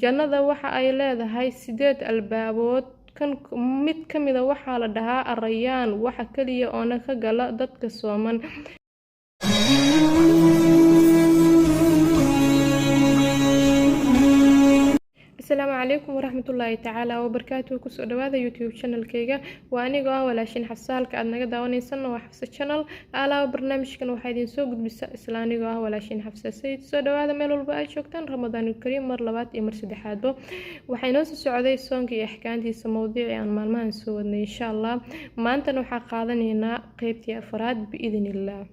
Jannada waxa ay leedahay 8 albaabood. Mid ka mid ah waxaa la dhahaa Ar-Rayaan, waxa kaliya oona ka gala dadka sooman. Asalaamu calaykum waraxmatullaahi tacaala wabarakaatuhu. Kusoo dhawaada YouTube channelkayga. Waa anigoo ah walaashin Xafsa. Halka aad naga daawanaysan waa Xafsa Channel. Alaaba barnaamijkan waxaa idin soo gudbisa isla anigoo ah walaashin Xafsa Sayid. Soo dhawaada meel walba aad joogtaan. Ramadaanul Kariim mar labaad iyo mar saddexaadba. Waxaa inoo soo socday soonka iyo axkaamtiisa, mowduucii aan maalmahan soo wadnay. Insha Allah maantana waxaa qaadanaynaa qeybtii afraad biidnillaah.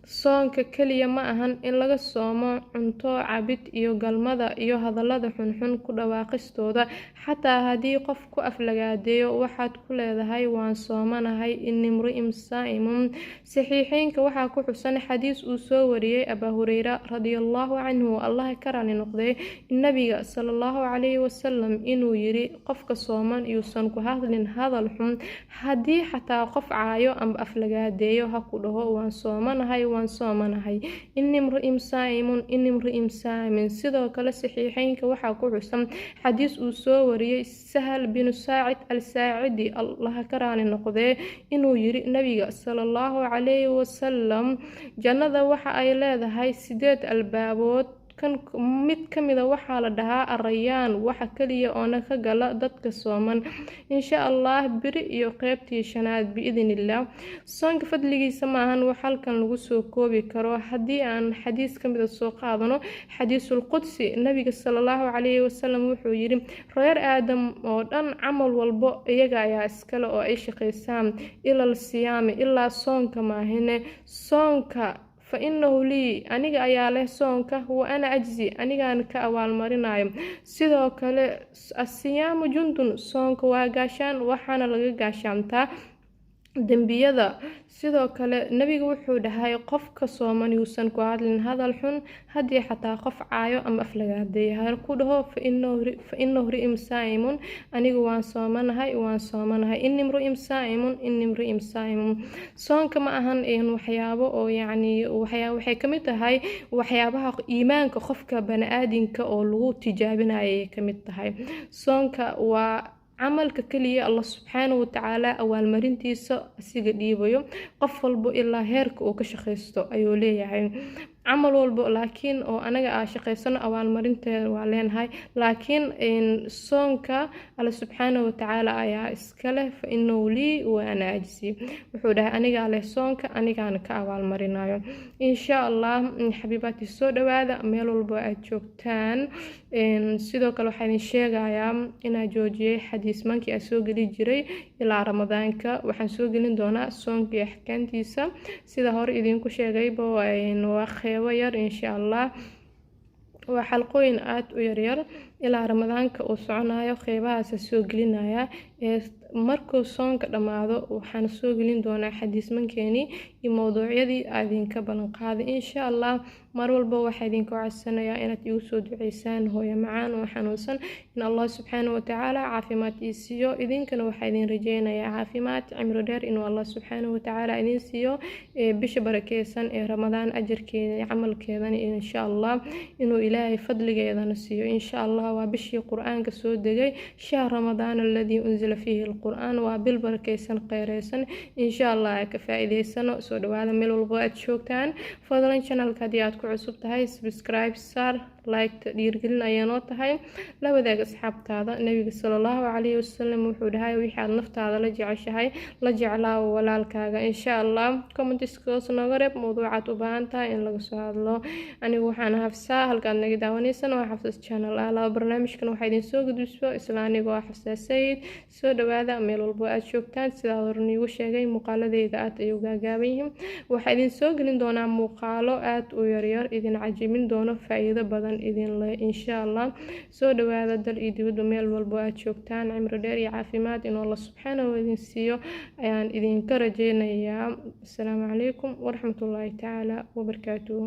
Soonka kaliya ma ahan in laga soomo cunto, cabid iyo galmada iyo hadallada xunxun ku dhawaaqistooda. Xataa haddii qof ku aflagaadeeyo, waxaad ku leedahay waan soomanahay, inni mri'un saa'imun. Saxiixeynka waxaa ku xusan xadiis uu soo wariyay Abaa Hureyra radiallahu canhu, Allah ka raali noqday, nabiga salallahu calayhi wasalam inuu yiri: qofka sooman yuusan ku hadlin hadal xun. Haddii xataa qof caayo ama aflagaadeeyo, ha ku dhaho waan soomanahay, waan soomanahay, inni mri'un saa'imun, inni mri'un saa'imin. Sidoo kale saxiixeynka waxaa ku xusan xadiis uu soo wariyay Sahal binu Saacid al Saacidi, Allah ka raali noqdee, inuu yiri nabiga salallahu calayhi wasalam: jannada waxa ay leedahay 8 albaabood. Mid ka mid ah waxaa la dhahaa Ar-Rayaan, waxa kaliya oona ka gala dadka sooman. Insha Allah beri iyo qeybtii shanaad biidnillaah. Soonka fadligiisa maahan wax halkan lagu soo koobi karo. Haddii aan xadiis ka mid ah soo qaadano, xadiisul qudsi, nabiga salallahu calayhi wasalam wuxuu yiri: reer Aadam oo dhan camal walbo iyaga ayaa iskale oo ay shaqaysaan, ilal siyaami, ilaa soonka maahine. Soonka fa inahu lii, aniga ayaa leh soonka, wa ana ajzi, anigaan ka abaalmarinayo. Sidoo kale asiyaamu jundun, soonka waa gaashaan, waxaana laga gaashaantaa dembiyada. Sidoo kale nabiga wuxuu dhahay: qofka sooman yuusan ku hadlin hadal xun. Haddii xataa qof caayo ama aflagaadeeyo, ha ku dhaho fa inahu ri'un saa'imun, anigu waan soomanahay, waan soomanahay, inni mri'un saa'imun, inni mri'un saa'imun. Soonka ma ahan waxyaabo oo yacni waxay kamid tahay waxyaabaha iimaanka qofka bani-aadinka oo lagu tijaabinayo ayay kamid tahay. Soonka waa camalka kaliya Allah subxaanahu watacaala awaalmarintiisa asiga dhiibayo. Qof walbo ilaa heerka uu ka shaqaysto ayuu leeyahay camal walbo, laakiin oo anaga aa shaqaysano abaalmarinteeda waa leenahay. Laakiin soonka Alla subxaanahu watacaala ayaa iska leh. Fa inahu lii wa ana ajzi, wuxuu dhahay anigaa leh soonka, anigaana ka abaalmarinayo. Insha Allah xabiibaati, soo dhawaada meel walbo aad joogtaan. Sidoo kale waxaa idin sheegayaa inaa joojiyay xadiis mankii aa soo geli jiray ilaa Ramadaanka. Waxaan soo gelin doonaa soonka iyo axkaamtiisa sida hore idinku sheegayba. Waa qeybo yar insha Allah, waa xalqooyin aada u yaryar ilaa Ramadaanka uu soconayo. Qeybahaasa soo gelinaya. Markuu soonka dhammaado waxaan soo gelin doonaa xadiismankeeni iyo mowduucyadii idinka ballan qaaday insha Allah. Mar walba waxaa idinka codsanayaa inaad igu soo duceysaan hooyo macaan oo xanuunsan, in Allah subxaana watacaala caafimaad ii siiyo. Idinkana waxaa idin rajeynayaa caafimaad, cimri dheer inuu Allah subxaana watacaala idin siiyo. Bisha barakeysan ee Ramadaan ajarkeeda iyo camalkeedana insha Allah inuu Ilaahay fadligeedana siiyo insha Allah. Waa bishii Qur-aanka soo degay, shahr Ramadaan alladii unzila fiihi alqur-aan. Waa bil barakeysan, qeyreysan, insha Allah ka faa-iideysano. Soo dhawaada meel walbo aad joogtaan. Fadlan channelka haddii aad ku cusub tahay, subscribe saar, like dhiirgelin ayaa noo tahay, la wadaag asxaabtaada. Nabiga salallahu calayhi wasalam wuxuu dhahay: wixii aad naftaada la jeceshahay la jeclaa walaalkaaga. Insha Allah commentiska hoos nooga reeb mowduucaad u baahan tahay in laga soo hadlo. Anigu waxaan Xafsaa, halkaad naga daawanaysan waa Xafsas Channel. Laba barnaamijkan waxaa idin soo gudbiso isla anigoo ah Xafsaa Sayid. Soo dhawaada meel walbo aad joogtaan. Sidaa hore niigu sheegay, muuqaaladeyda aad ay u gaagaaban yihiin. Waxaa idin soo gelin doonaa muuqaalo aad u yaryar, idin cajibin doono, faa-iido badan idin leh insha Allah. Soo dhawaada dal iyo dibadba meel walbo aad joogtaan. Cimri dheer iyo caafimaad inuu Allah subxaanahu idin siiyo ayaan idinka rajeynayaa. Asalaamu calaykum waraxmatullaahi tacaala wabarakaatuhu.